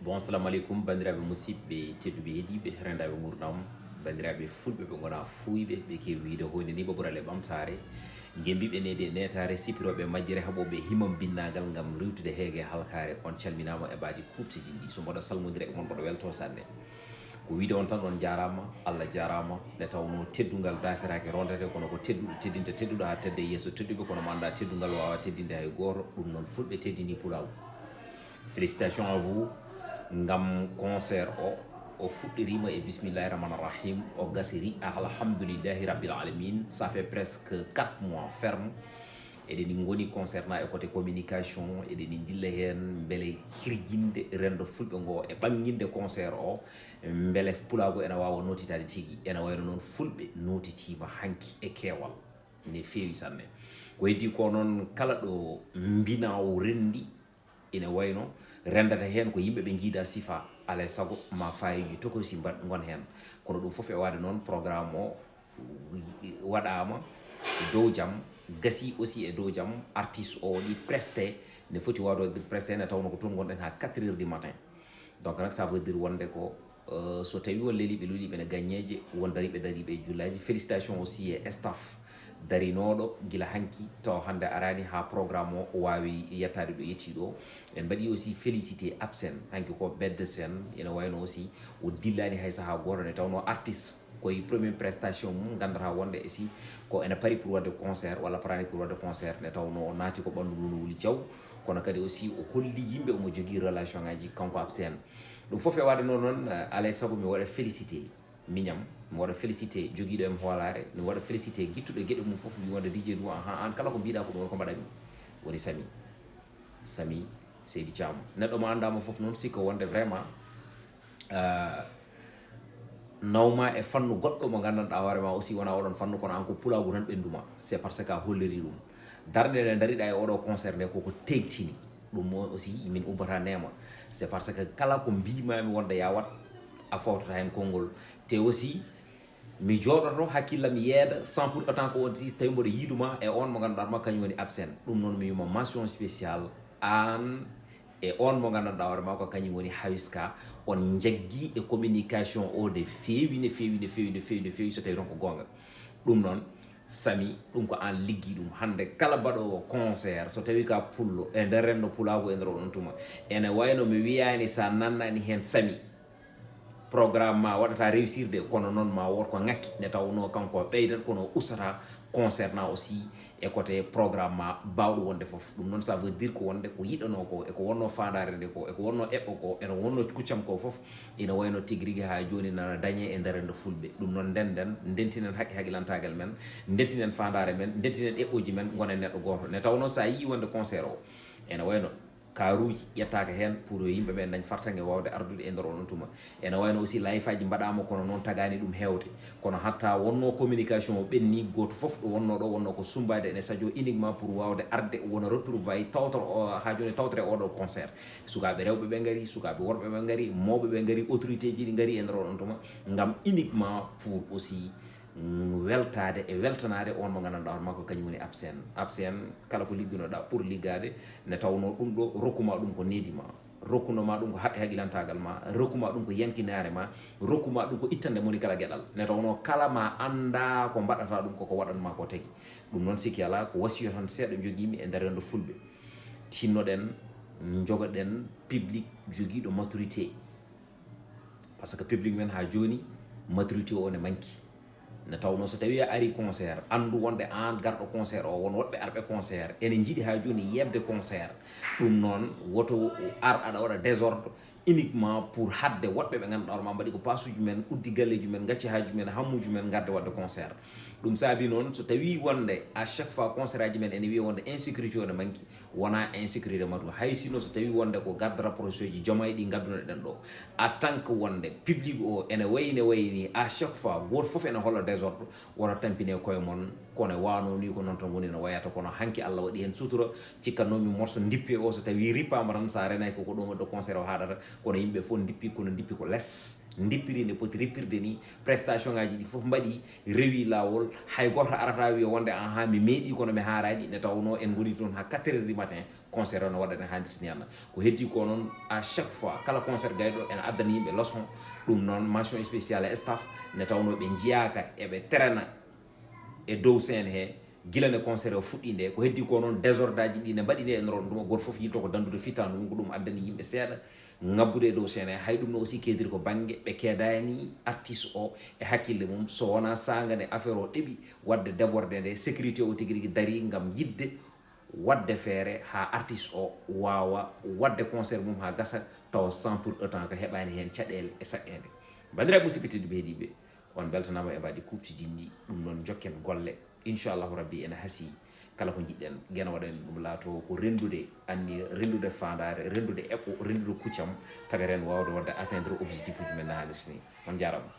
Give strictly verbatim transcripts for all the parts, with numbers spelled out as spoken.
Bon, assalamu aleykum, banndiraaɓe musidɓe tedduɓe heɗiiɓe, renndaaɓe nguurndam, banndiraaɓe fulɓe ɓe ngonaa fuuyɓe, ɓe keewi wiyde hoyde ni ɓaɓural e ɓamtaare, ngembiiɓe needi e neetaare, sipirooɓe majjere, haɓooɓe himam binnaagal ngam riiwtude heege halkaare. On calminaama e baaji kuuɓtidinɗi. So mboɗo salmondira e mon, mboɗo weltoo sanne. Ko wiyde on tan, on njaaraama, Allah jaaraama, nde tawnoo teddungal daasiraaki rondete, kono ko tedduɗo teddinta tedduɗo haa tedda e yeeso tedduɓe, kono mo anndaa teddungal waawaa teddinde hay gooto, ɗum noon fulɓe teddinii pulaagu. Félicitations à vous. Ngam concert o, o fuɗɗiriima e bismillahi rahmani rahim, o gasiri alhamdulillahi rabbil alamin. Ça fait presque quatre mois ferme. Eɗen ngoni concernant e côté communication, eɗen ndilla heen mbele hirjinde renndo fulɓe ngo e ɓannginde concert o, mbele pulaagu ena waawa nootitaade tigi. Ena wayno noon fulɓe nootitiima hanki e keewal, ne feewi sanne. Ko heddii ko noon, kala ɗo mbinaawo renndi, ina wayno renndata heen ko yimɓe ɓe njiida sifa, alaa e sago ma faayiiji tokosi mbaɗ ngon heen. Kono ɗum fof e waɗde noon, programme o waɗaama e dow jam, gasi aussi e dow jam, artiste o waɗi presté, ne foti waɗde presté, ne tawno ko toon ngonɗen haa quatre heures du matin. Donc nag, ça veut dire wonde ko, euh, so tawi won leliiɓe luliiɓe ne gaññeeje, won dariiɓe dariiɓe e jullaaji. Félicitation aussi e staff darinooɗo gila hanki tawa hannde araani haa programme o waawi yettaade ɗo yettii ɗo. En mbaɗi aussi félicité Absen, hanki ko Bedde Sen, ina wayno aussi o dillaani hay sahaa gooto, nde tawnoo artiste koye première prestation mum, nganndataa wonde e si ko ene pari pour waɗde concert walla paraani pour waɗde concert, nde tawnoo o naati ko ɓanndu ndu no wuli jaw, kono kadi aussi o holli yimɓe omo jogii relation ngaji kanko Absen. Ɗum fof e waɗde noon noon, eh, alaa e sago mi waɗa félicité miñam, mi waɗa félicité jogiiɗo em hoolaare, mi waɗa félicité gittuɗo geɗe mum fof, mi wonde D J Dou, ahan, aan kala ko mbiɗa ko ɗum woni ko mbaɗami, woni Samy. Samy Seydi Thiam. Neɗɗo mo anndaama fof noon sikka wonde vraiment, ah, nawma e fannu goɗɗo mo nganndanɗaa hoore ma aussi wona oɗon fannu, kono aan ko pulaagu tan ɓennduma. C'est parce que a holliri ɗum. Darnde nde dariɗa e oɗo concert nde koko teŋtini. Ɗum o aussi min ubbata neema. C'est parce que kala ko mbimami wonde ya waɗ, a fawtata heen konngol. Te aussi, mi jooɗoto, hakkillam yeeda, sans pour autant ko on si tawi mboɗo yiiduma e on mo ngannduɗaa ma kañum woni Absen. Ɗum noon mi wima mention spéciale aan e on mo nganndanɗaa hoore ma ko kañum woni Hawiska. On njaggi e communication o nde feewi, ne feewi, ne feewi, ne feewi, ne feewi, so tawi toon ko goonga. Ɗum noon, Samy, ɗum ko aan liggi ɗum. Hannde kala mbaɗoowo concert, so tawi ka pullo, e nder renndo pulaagu e nder oɗon tuma, ene wayno mi wiyaani sa nannani heen Samy, programme ma waɗata réussir de, kono noon ma wood ko ŋakki, nde tawnoo kanko o ɓeydat, kono o ustata concernant aussi e côté programme ma baawɗo wonde fof. Ɗum noon, ça veut dire ko wonde ko yiɗanoo ko, e ko wonnoo faandaare nde ko, e ko wonnoo eɓɓo ko, ene wonnoo kuccam ko fof, ina wayno tigi rigi haa jooni nana dañee e nder renndo fulɓe. Ɗum noon, ndenden, ndentinen haqqe haqilantaagal men, ndentinen faandaare men, ndentinen eɓɓooji men, ngonen neɗɗo gooto. Nde tawnoo so a yii wonde concert o, ene wayno kaaruuji ƴettaaka heen pour yo yimɓe ɓe dañ fartaŋŋe waawde ardude e nder onon tuma. Ene wayno aussi layfaaji mbaɗaama, kono noon tagaani ɗum heewde. Kono hatta wonnoo communication o ɓenni, gooto fof ɗo wonnoo ɗo wonnoo ko summbaade ene sadio uniquement pour waawde arde wona retrouvaille tawtor o, haa jooni tawtore oɗo concert. Sukaaɓe rewɓe ɓe ngari, sukaaɓe worɓe ɓe ngari, mawɓe ɓe ngari, autorité ji ɗi ngari e nder oɗon tuma, ngam uniquement pour aussi, mm, weltaade e weltanaade on mo nganndanɗaa hoore makko kañum woni Absen. Absen, kala ko liggunoɗaa pour liggaade, nde tawnoo ɗum ɗo rokkuma ɗum ko needi ma, rokkuno ma ɗum ko haqqe haqilantaagal ma, rokkuma ɗum ko yankinaare ma, rokkuma ɗum ko ittande moni kala geɗal. Nde tawnoo kala ma annda ko mbaɗata ɗum, koko waɗanma ko tagi. Ɗum noon sikki alaa, ko wasiyo tan seeɗa jogiimi e nder renndo fulɓe. Tinnoɗen, njogoɗen public jogiiɗo maturité. Parce que public men haa jooni, maturité o ne manki. Nde tawnoo so tawi a ari concert, anndu wonde aan garɗo concert o, won woɗɓe arɓe concert, ene njiɗi haa jooni yeɓde concert. Ɗum noon, woto ar aɗa waɗa désordre uniquement pour haɗde woɗɓe ɓe ngannduɗaa hoore ma mbaɗi ko paasuuji men, uddi galleeji men, ngacci haaju men, hammuuju men, ngarde waɗde concert. Ɗum saabi noon, so tawi wonde à chaque fois concert aji men ene wiya wonde insécurité o ne manki, wona insécurité matu. Hay sinno so tawi wonde ko garde rapproché ji Diomaye ɗi ngaddunoɗen ɗo, en tant que wonde public o ene wayi ne wayi ni, à chaque fois gooto fof ene holla désordre, woto tampine koye mon, kono wano ni ko noon tan woni no wayata. Kono hanki Allah waɗi heen sutura, cikkatnoomi morso ndippe o, so tawi rippaama tan, sa renay koko ɗo ngonɗo concert o haɗata, Kono yimɓe fof ndippi, kono ndippi ko les, ndippiri nde poti rippirde ni. Prestation ngaji ɗi fof mbaɗi, rewi laawol. Hay gooto arata wiya wonde, "Ahaa, mi meeɗi, kono mi haaraani." Nde tawnoo en ngoni toon haa quatre heures du matin, concert o no waɗa no haanirta ni. Ko heddi ko noon, à chaque fois, kala concert gayɗo, ene addana yimɓe leçon. Ɗum noon, mention spéciale e staff, nde tawnoo ɓe njiyaaka eɓe terena e dow scène he, gila nde concert o fuɗɗi nde. Ko heddi ko noon, désordre aji ɗi ne mbaɗi nde e nder on tuma, gooto fof yilto ko danndude fittaandu mum, ko ɗum addani yimɓe seeɗa ngabbude e dow scène he. Hay ɗum no aussi keediri ko bannge ɓe keedani artiste o e hakkille mum, so wonaa saanga nde affaire o ɗeɓi waɗde débordé nde, sécurité o tigi rigi darii ngam yiɗde waɗde feere haa artiste o waawa waɗde concert mum haa gasa, tawa sans pour autant ko heɓaani heen caɗeele e saɗɗeende. Banndiraaɓe musidɓe tedduɓe heɗiiɓe, on mbeltanaama e mbaɗi kuuɓtidinɗi, ɗum noon njokken golle. Inchallahu Rabbi ene hasii kala ko njiɗɗen, Geno Waɗa en ɗum laato ko renndude anniya, renndude faandaare, renndude eɓɓo, renndude kuccam, tagaten waawde waɗde atteindre objectif uji men no haanirta ni. On njaaraama.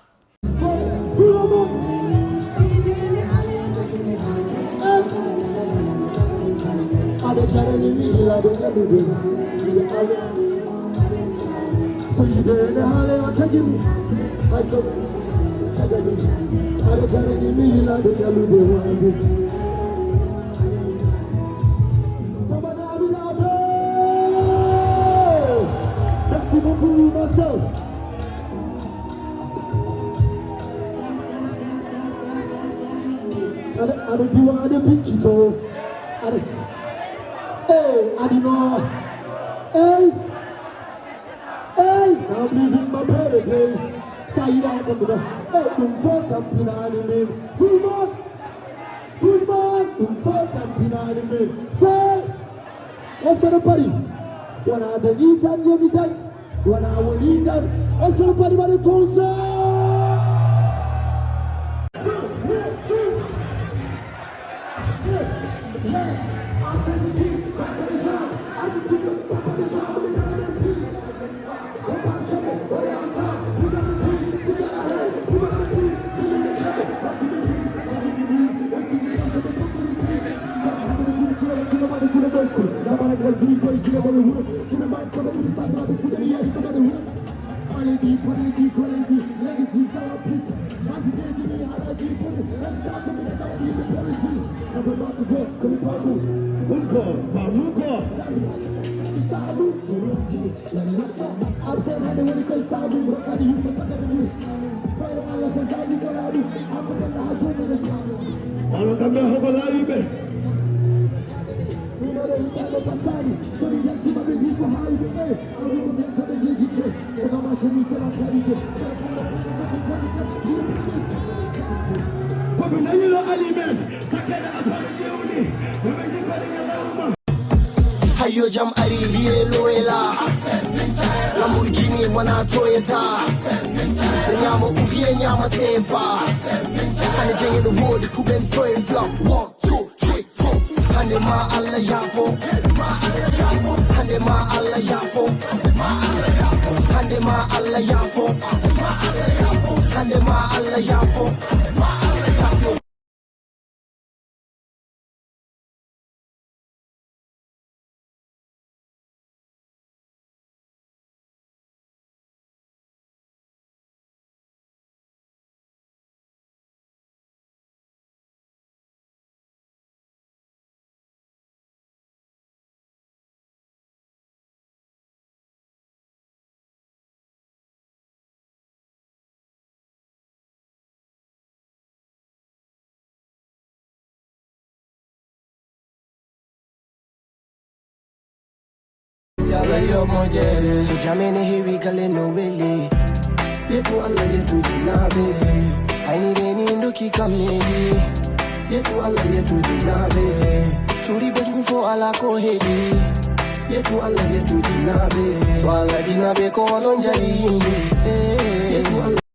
Aɗa jarani mi ila ɗo ɗaɗude. So yiɗeede haale o tagi mi. Hay so tagani. Aɗa jarani mi ila ɗo ɗaɗude wande. Baba Nabi Nabe. Merci beaucoup, ma sœur. Aɗa, aɗa diwa, aɗa piccito. Aɗa s-, eh, aɗa no. Ey. Ey, I'm living my paradise. Sa yiɗa ko ɗum. Ey, ɗum fof tampinaani min. Tout le monde. Tout le monde. Ɗum fof tampinaani min. Say. Est-ce que no pari? Wona dañi tan yomi dañ. Wona woni tan. Est-ce que no pari waɗe concert? Onon kamɓe hoko laawi ɓe. Ko ɓe nani lo alimen, sakkede asbaɓe ƴewni, ɓe ɓe jippani ñalawma. Hayyo jam ari wiye Loela. Lamborghini wana Toyota. Ɓe ñaama ubiye ñaama sefa. Hande jenge no woodi kuben foye flop. One, two, three, four. Hande ma Allah yaafo. Hande ma Allah yaafo. Hande ma Allah yaafo. Hande ma Allah yaafo. Yalla yo moƴƴere. So jamene heewi galle no weli. Yetu Allah yetu jinabe. Ayni reni ndoki kam nedi. Yetu Allah yetu jinabe. Suri bes ngu fo ala ko hedi. Yetu Allah yetu jinabe. So Allah jinabe ko onon jari yimbe. Eh. Yetu Allah